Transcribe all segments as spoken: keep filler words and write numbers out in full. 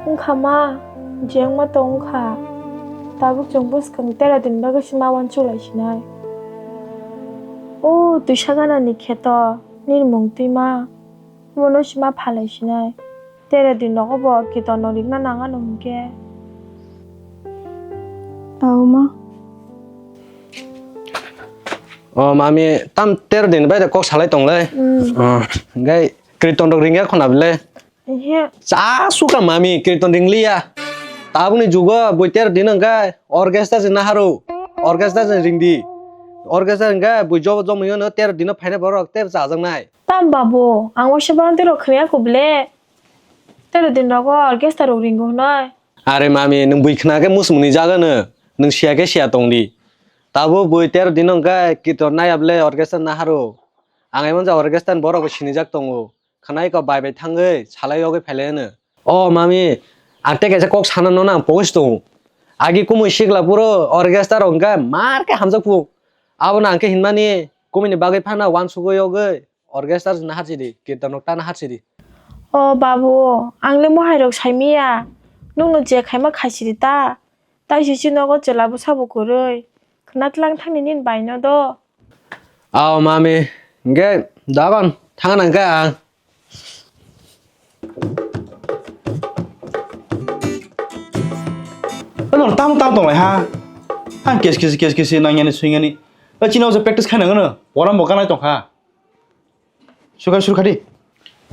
Wngkha ma, je wngma tong wngkha. Tabuk chwng bwskang tero din bagwi se ma uansuk lai sinai. O twisa gana ni kheto nini mung twi ma, omono se ma phalai sinai. Tero din rogo bo kito no rikna nang ano hwnkhe. Tao ma. O mami, tam tero din bai de kok salai tong le. Hmm. O, gai kriton rok ringya khona bile. Ehe. Cha suka mami, kriton ringliya. Tabukni jugo bui tero din hwnkhe orchestra se naharo. Orchestra se ringdi. Orchestra hwnkhe bui jobo jomo yono tero dino phaina borok tero chajaknai. Tam babu, ang waisa bang tero khwlaiya kho bile. Tero din rogo orchestra rok ringo hwnwi. Are mami, nwng bui khna khe musmuni jagano. Nwng siya khe siya tongdi. Tabuk bui tero dino hwnkhe kriton naiya bile orchestra naharo. Ang emon ja orchestra ni borok bo sinijak tongo. Khwnai kok bai bai thangwi salai yogwi phailai hwno. O mami, ang tei kaisa kok sana nono ang pogis tongo. Agi kumui sikla phuru orchestra rok hwnkhe mar khe hamjak phuru. Abono ang khe hinmani kumui ni bagwi phano uansugwi yogwi orchestra se naharchidi, kirtan rok ta naharchidi. O babu, ang le mohai rok saimiya. Nwngno je khaima khaisidi ta. Taisi si nogo chwla bwsa bo kwrwi. Khna tlang thangni nini bai no do. Ao mami, hwnkhe daban thang nang khe ang. Ano tam tam tong lai ha. Ang kes kes kes kes nang yani swing yani. Ba chini o practice khai nang no. Boram bo kanai tong kha. Suka surkha di.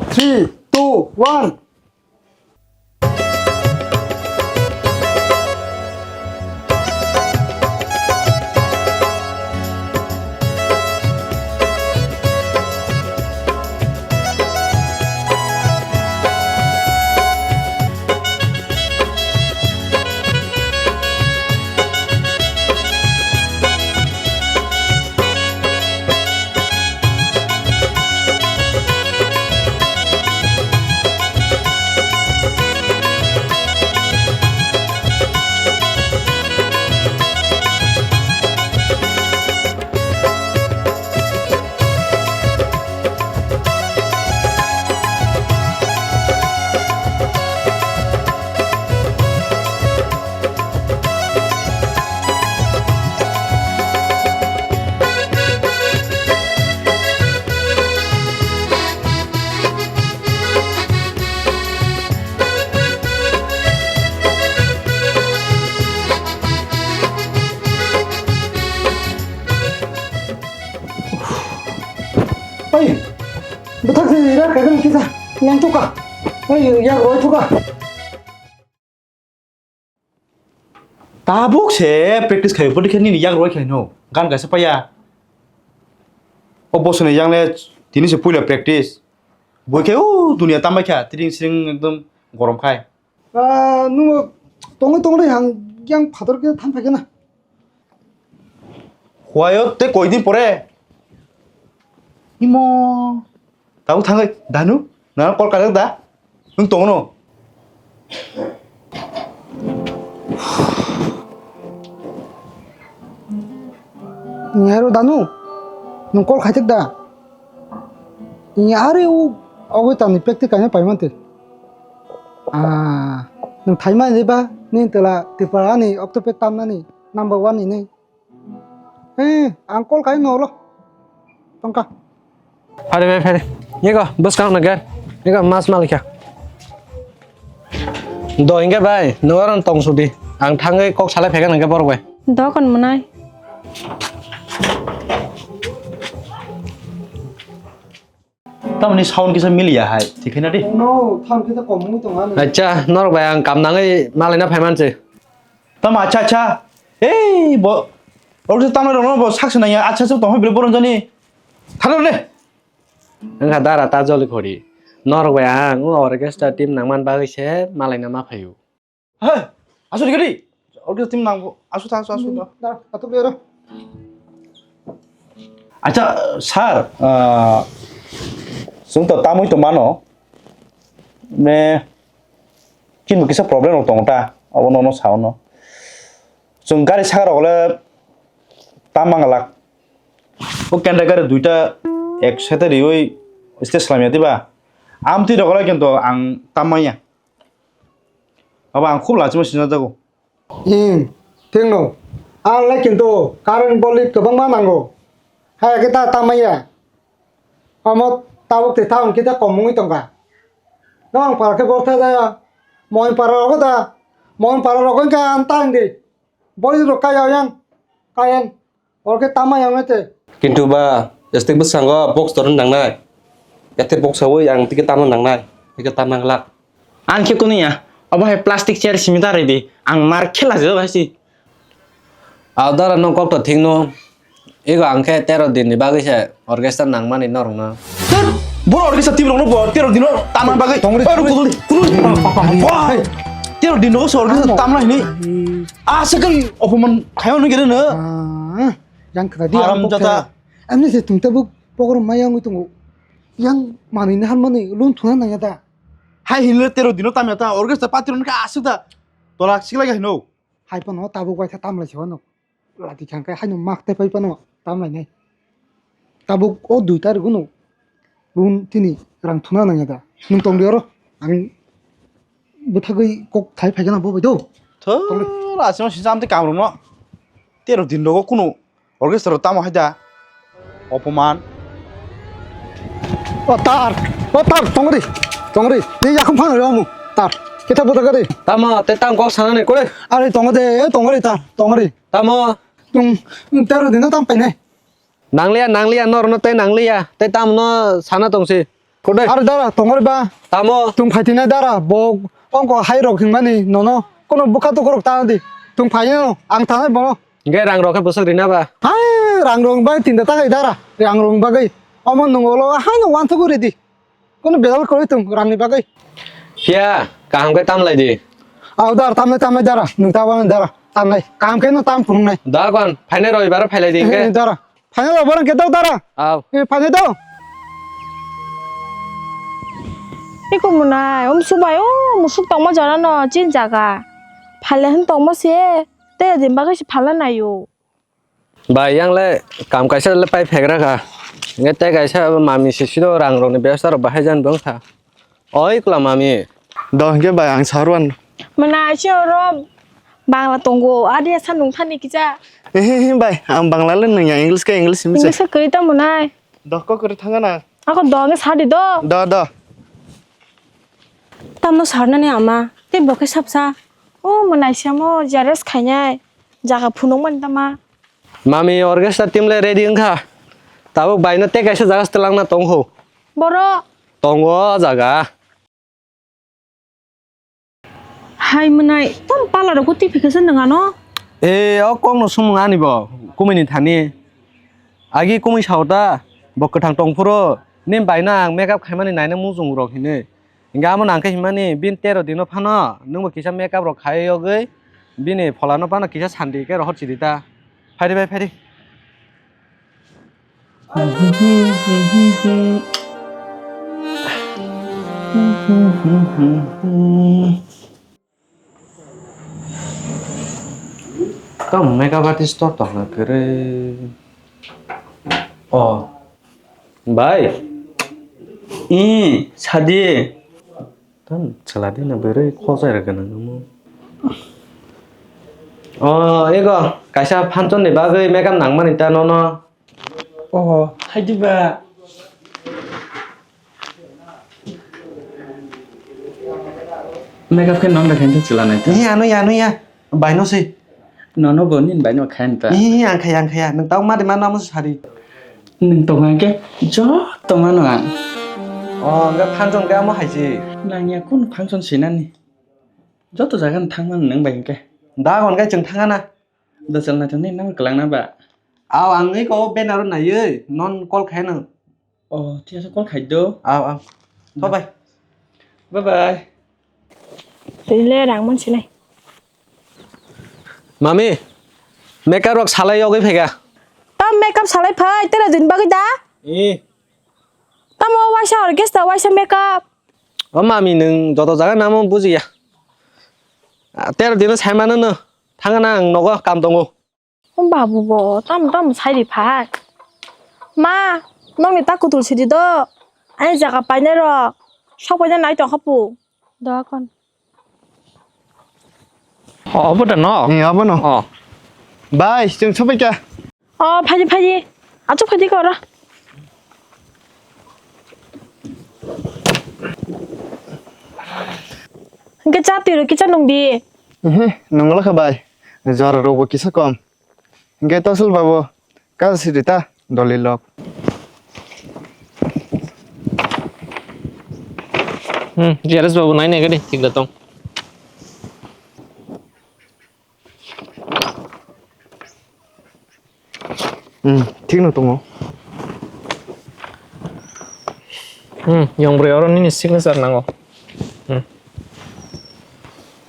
Three, two, one. Oi, bwthak se ira kagan kisa yang tuka. Oi, yang roi tuka. Tabuk se practice khai, bwdikhe nini yak roi khai no, gan kaisa paya. O bosoni yang le tini se puila practice. Bui khe o dunia tambai kha, tring sring ekdom gorom khai. Ah, nwng tongwi tongwi ang yang phator khe than phai khe na. Huayo tei koi din pore. Imo. Tabuk thangwi danu? Nang kol kajak da? Nwng tongo no? Ni aro danu? Nwng kol khaijak da? Ni are u ogwi tamni practice kaina paimante. Ah, nwng thaima ni ba ni tela Tripura ni octopad tamnani number one ni ni. Eh, ang kol kai no lo. Tongka. Phari bai phari. Yego, bwskang na gar. Yego, mas malikha. Do inge bai, nuaron tong sudi. Ang thangwi kok salai phaikan inge borok bai. Dokon mwnai. Tamni sound kisa miliya hai, thik khe na di? No, sound kisa kom wngwi tongo ani. Acha, norok bai ang kam nangwi malaina phaiman se. Tamo acha acha. Ei bo, oro se tamni rok no bo sak se nangya, acha se tong bile boron jani. Thalo ne. Wngkha dara ta joli khori. Norok bai ang o orchestra team nangman bagwi se malaina ma phaio. He, asu dikhe di. Orkes team nangbo. Asu tha, asu, asu tha. Da, atuk dero. Acha, sir, ah, chwng to tamwi to mano. Ne, chini kisa problem rok tongo ta. Abo nono sao no. Chwng gari saka rok le tam mangalak. O kendra gari duita ek sete riwi stage slamya diba. Amtwi rok le kintu ang tam manya. Abo ang khub lachima sinajagw. Hmm, thik no. Ang lai kintu current boli kwbangma nango. Hai khe ta tamaya. Amo tabuk te town kita kom wngwi tongkha. No ang para khe bortha jaya. Moin para rogo da. Moin para rogo wngkha ang tang di. Boli rok kaya yang. Kayan. Oro khe tama yang te. Kintu ba, plastic bwskango box torna nangnai. Yate box sawi ang tike tama nangnai. Tike tama glak. Ang khe kunu ya. Obo hai plastic chair simi ta ridi. Ang mar khela je bai si. Adara no kok to thik no. Ego ang khe tero din ni bagwi se orchestra nangmani norok no. Sir, boro orchestra team rok no bo tero din no tamna bagwi. Tongri, Oi, tongri. Kunu, kunu. Wah. Tero din no so orchestra tamna hini. Asa kali opoman khayo no gere no. Ah, yang kena dia. Haram jata. Amni se tung tabuk pokor mayang tung. Yang mani na han mani lun thuna nang ya ta. Hai hinle tero dino tamya ta orchestra party rok ka asuk ta. Tolak sikla ga hino. Hai pano tabuk waitha tamlai se wano. Lati khang kai haino mak tai pai pano tamlai nai. Tabuk o dui tarik uno. Bun tini rang thuna nang ya da. Nung tong dioro. Ang bwthagwi kok thai phai gana bo bai do. Tho, asima sisa amte kamrung no. Tero din rogo kuno. Orchestra tamo hai da? Opoman. O tar, o tar, tongri, tongri. Ni yakhung phang ro mu. Tar, kita buta gari. Tamo, te tam kok sana ni kore. Are tongde, tongri tar, tongri. Tamo. Tung, tero dino tam pene. Nangliya, nangliya, nor no te nangliya. Te tam no sana tongsi. Kode. Aro dara, tongori ba. Tamo. Tung phaitinai dara, bo ongko hai rok hingmani nono. Kono bukha tukurok ta di. Tung phaino, ang tanai bono. Hingke rang rok khe bwswk rina ba? Hai, rang rok bai tinda ta kai dara. Rang rok bagwi. Omo nung olo haino wanthugwi ridi. Kono belal kori tung rang ni bagwi. Phiya, kaham khe tam lai di. Au dara, tamnai, tamnai dara. Nung ta bana dara. Tamnai. Kaham khe no tam phunung nai. Da kon, phainai roibar phailai di hingke. Dara. Phaina da borang khe dok dara. Au. Eh, phaina dok. Iko munai, um subai, o musuk tongma jora no chin jaga. Phaile hin tongma se, te din bagwi se phala nayo. Bai, yang le kam kaisa le pai phegra kha. Nge te kaisa mami se sido rang rok ni besta rok bahai jan bong kha. Oi, kla mami. Do hingke bai ang saruan. Mwnai se oro Bangla tongo, adi asa nung thani kisa. He, he, bai, ang Bangla le nung ya, English ke English simi se. English ke kwrwi tamo nai. Do ko kwrwi thanga na. Ako do nge sadi do. Do, do. Tamno sarnani ama, tei bo khe sapsa. O mwnai se mo J R S khainai. Jaga phunuk mani tama. Mami orchestra team le ready wngkha. Tabuk baino tei kaisa jaga se twlangna tongkho. Boro. Tongo o jaga. Hai mwnai, tam pala rok twi phikasa nang ano? E, o kok no sumung ani bo, kumui ni thani. Agi kumui sao ta, bo kwthang tong phuru, ni bai no ang makeup khaimani naina mujung rok hinui. Hingke amo nang khe himani, bini tero dino phano, nwngbo kisa makeup rok khai yogwi, bini phola no phano kisa sandi khe rohor chiri ta. Phaidi bai, phaidi. Tamo makeup artist to tongna kwrwi. O, bai. I, sadi. Tam chwla di na bwrwi khojai rwgwna omo. O, ego kaisa function ni bagwi makeup nangmani ta nono. Oho, hai di ba. Makeup khe nong da khe chwla nai ta. Ni ano ya, ano ya. Baino se. Nono bo nin baino khayan ta. Hi, hi, ang khaya, ang khaya. Nwng tau ma de ma namo sari. Nwng tong hang khe joto mano ang. O, hwnkhe function khe amo hai se. Nang ya kun function sinani. Joto jaga no thang mano nwng bai hwnkhe. Da hwnkhe chwng thang na. Da chal nai thang ni nang kwlang na ba. Aw, ang eko banner o naiwi non call khai no. O, thik ase, call khai do. Aw, aw. Tho bai. Bye bye. Tei le rang mansinai. Mami, makeup rok salai yogwi phaikha. Tam makeup salai phai, tera din bagwi da? Eh. Tamo waisa orchestra, waisa makeup. O mami, nwng joto jaga namo bujiya. Ah, tera dino saimano no. Thangna ang nogo kam tongo. O babu bo tamo tamo sai ri phai. Ma, nokni ta kutul sidi do. Ani jaga painai rok. Sok painai nai tong kha pu. Do kon. O, obo da no? Eh, obo no. O. Bai, chwng sobai kha. O, phaidi, phaidi. Achuk phaidi koro. Hingke cha twi rw kisa nung di. Ehe, nungla kha bai. Jora rw bo kisa kom. Hingke Tosil babu, kaisa sidi ta, doli lok. Hmm, G R S babu, nai nai gadi, thik da tong. Hmm, thik no tongo. Hmm, yong bwrwi oro nini signature nango. Hmm.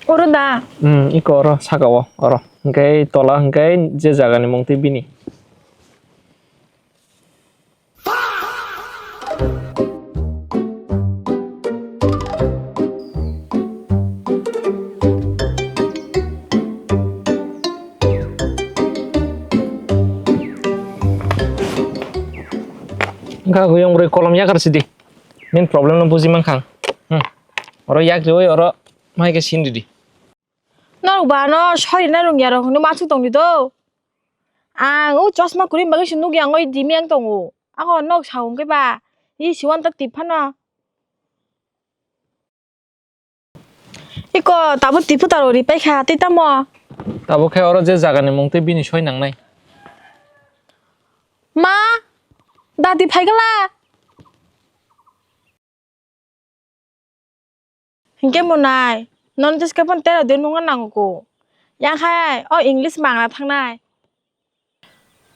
Oro da? Hmm, iko oro, saka o, oro. Hingke tola hingke je jaga ni mung twi bini. Wngkha kuyung bwrwi kolom yakar sidi. Nini problem no buji mankha ang. Hmm. Oro yak riwi oro mai khe sin ridi. Norok ba no sori na rung ya rok hwnwi mansuk tong di do. Ang o chosma kwrwi bagwi se nukya ang o dimi ang tongo. Ako nok sa hwnkhe ba i siwan ta tip phano. Iko tabuk tipu taro ri paikha tei tamo. Tabuk khe oro je jagani mung tei bini soi nangnai. Ma, dadi phaigala. Hinkhe monai, nono jeske phone tero din mungna nango ko. Yang hai o English mangna thangnai.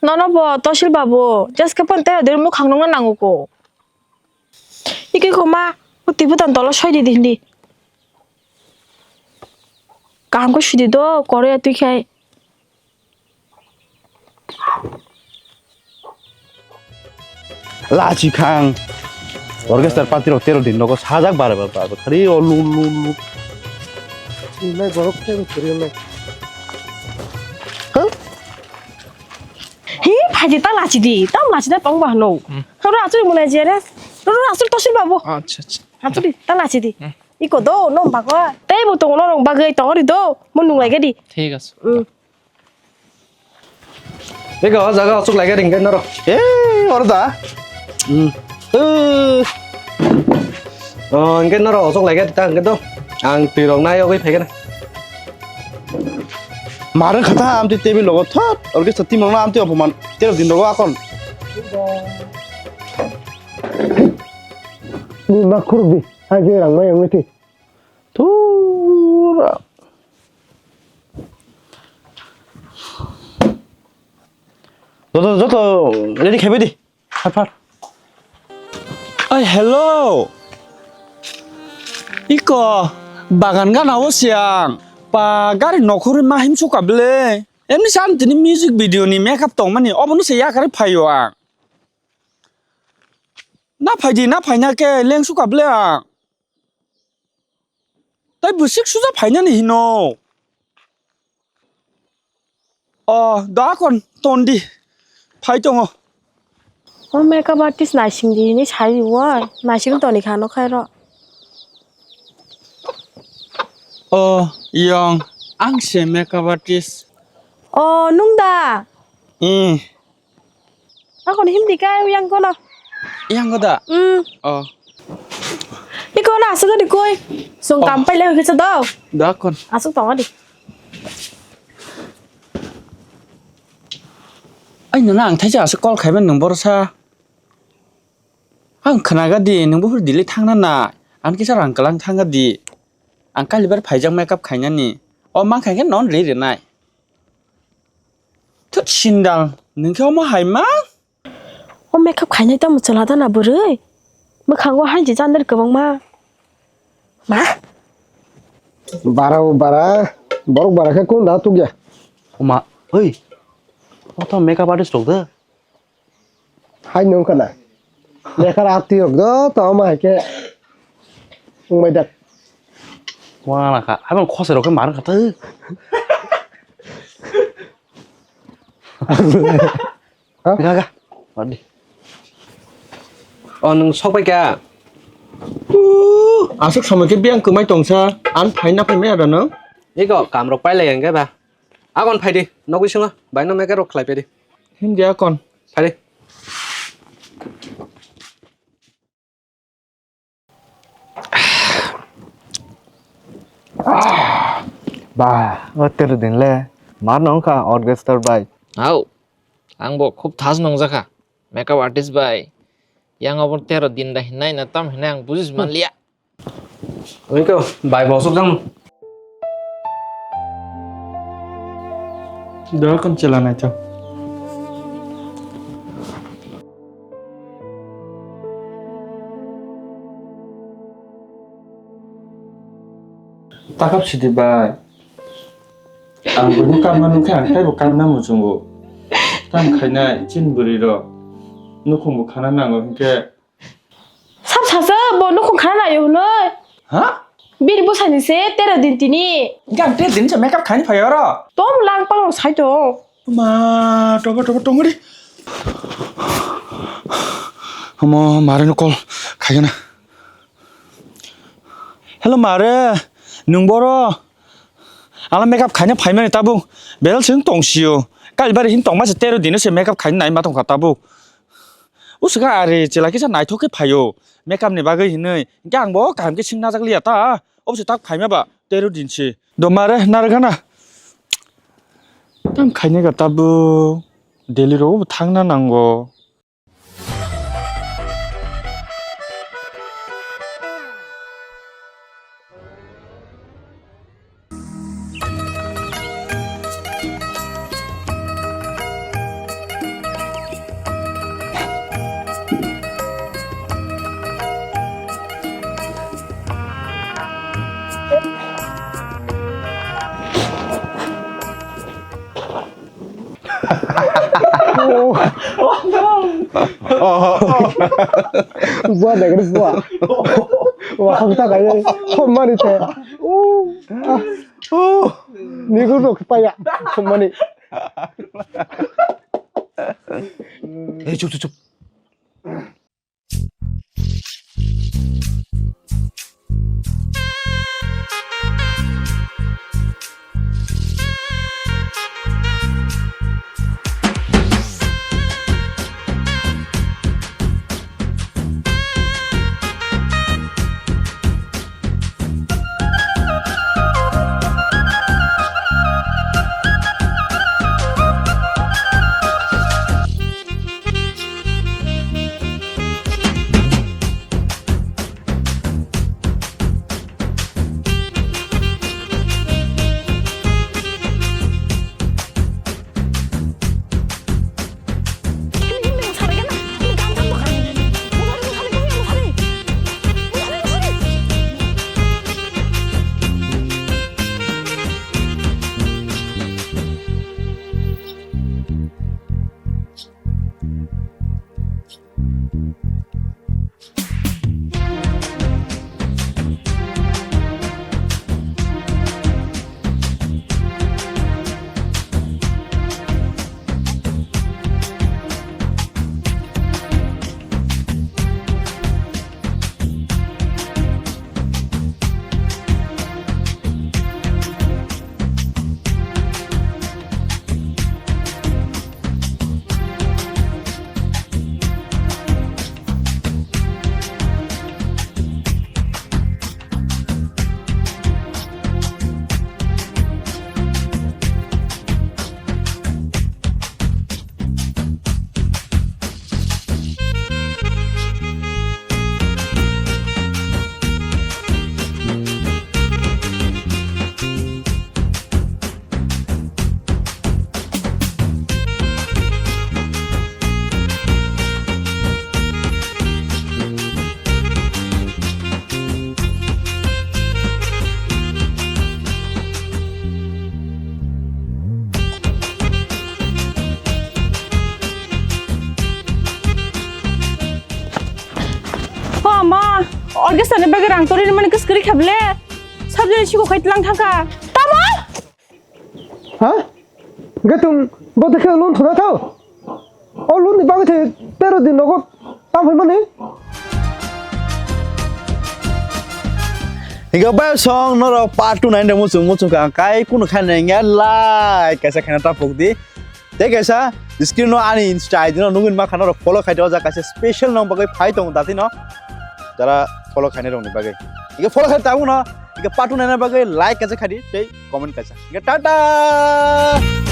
Nono bo Tosil babu, jeske phone tero din mukhang nungna nango ko. Iki ko ma, o tibu tan tolo soi di di hindi. Kaham ko sidi do, kore twi khai. Lachi khang. Orchestra party rok tero din nogo sajak bare bare bare. Khari o lu lu lu. Nai borok tero tero nai. Huh? Hi, phaidi ta lachi di. Ta lachi da tong ba hano. Hmm. Ro asuri mona jere. Ro asuri Tosil babu. Acha acha. Asuri ta lachi di. Hmm. Iko do no bago. Tei bo tongo norok bagwi tongori do. Mo nung lai gadi. Thik ase. Hmm. Eko, o jaga osuk lai gari hingke norok. Eh, oro da. Hmm. Eh. Oh, hingke norok osuk lai gari ta hingke do. Ang twi rok nai ogwi phai gana. Mare khata amtwi table logo thot. Orke sati mangna amtwi opoman. Tero din rogo akon. Ni ma khuruk di. Hai je rang mai ang miti. Thura. Joto, joto ready khaibai di. Phar, phar. Oi, hello. Iko, bagan gana o siang. Pa gari nokhorwi ma himsuk ka bele. Emni san tini music video ni makeup tongmani. Obono se yakarwi phaio ang. Na phaidi, na phaina khe lengsuk ka bele ang. Tai bwswk suja phainani hino. O, da kon tondi. Phai tongo. O makeup artist naising di hinwi sai oi. Naising toni kha no khairo. O, yong, ang se makeup artist. O, nung da? Eh. Ako ni hindi ka yang kono. Yang ko da? Hmm. Oh. Iko na asuk di koi. Sung Oh. Kam pai le ke do. Da kon. Asuk tong di. Ai nana ang thaisa asuk call khaiban nung borsa. Ang khnaga di nung buhur dili thangna na. Ang kisa rang kalang thanga di. Ang kalibar phaijak makeup khainani. O mang khaikhe non ri rinai. Thut sindal, nung khe omo hai ma? O makeup khainai tamo chwla da na bwrwi? Mwkhango hainsi jandar kwbangma. Ma? Bara o bara, borok bara khe kunda tukya. Oma, oi. O to makeup artist rok de. Hai nung kana. Makeup artist rok do to omo hai khe. Wngbai dak. Wngna kha. Abang khosai rok khe mar kha twi. Ha? Ga, ga. Mar di. O, nwng sok pai kha? Aswk somoi khe biyang kwmai tongsa. Ang phai na phai maya da nwng? Iko kamrok pailai hwnkhe ba. Akon phaidi, nogwi swngo, baino makeup rok khlai phaidi. Hindi akon. Phaidi. Ba, o tero din le, mar no wngkha orchestra bai. Hau, ang bo khub thas nongjakha, makeup artist bai. Yang abo tero din da hinai na tam hinai ang bujis manliya. Oiko, bai bo sok jang. Dol kon chela nai to. Takap sidi bai. Ang bini kamma nungkhe ang taibo kamna muchungo. Tam khainai chin bwrwi rok nukhung bo khana nango hinkhe. Sab sasa bo nukhung khana naio hwnwi. Ha? Bini bwsani se tero din tini. Hinkhe ang tero din se makeup khaini phai oro. Tom lang pang sai to. Ma, tobo, tobo, tongori. Omo, mare no call khaigana. Hello, mare, nung boro? Ala makeup khaina phaimani tabuk. Belal sing tongsio. Kalibari hin tongma se tero dino se makeup khaina nai ma tongkha tabuk. Usika ari chela kisa naithok khe phaio. Makeup ni bagwi hinwi. Hinkhe ang bo kaham khe sing najak liya ta. Obse tak phaima ba tero din se. Do mare nargana. Tam khaina ga tabuk. Delhi ro bo thangna nango. Buat deh, terus buat. Wah, aku tak kayak, oh, mari teh. Uh, ah. Ni guru paya, mani. Eh, cup, cup, cup. O ma, orchestra ni bagwi rang tori mani kwskwrwi kha ble. Sabjani siko khai tlang thangkha. Tamo? Ha? Hwnkhe chwng bo dekhe loan thuna thao? O loan ni bagwi se tero din nogo tam phaimani? Hinkhe bai song norok part two naina muchung muchung kha kai kunu khaina hinkhe like kaisa khaina tapuk di. Tei kaisa screen no ani Insta I D no nugwi ma kha norok follow khai di o jaga kaisa special no bagwi phai tongo dati no. Jara follow khainai rokni bagwi. Hinkhe follow khai tabuk no. Hinkhe part two naina bagwi like kaisa khai di tei comment kaisa. Hinkhe tata.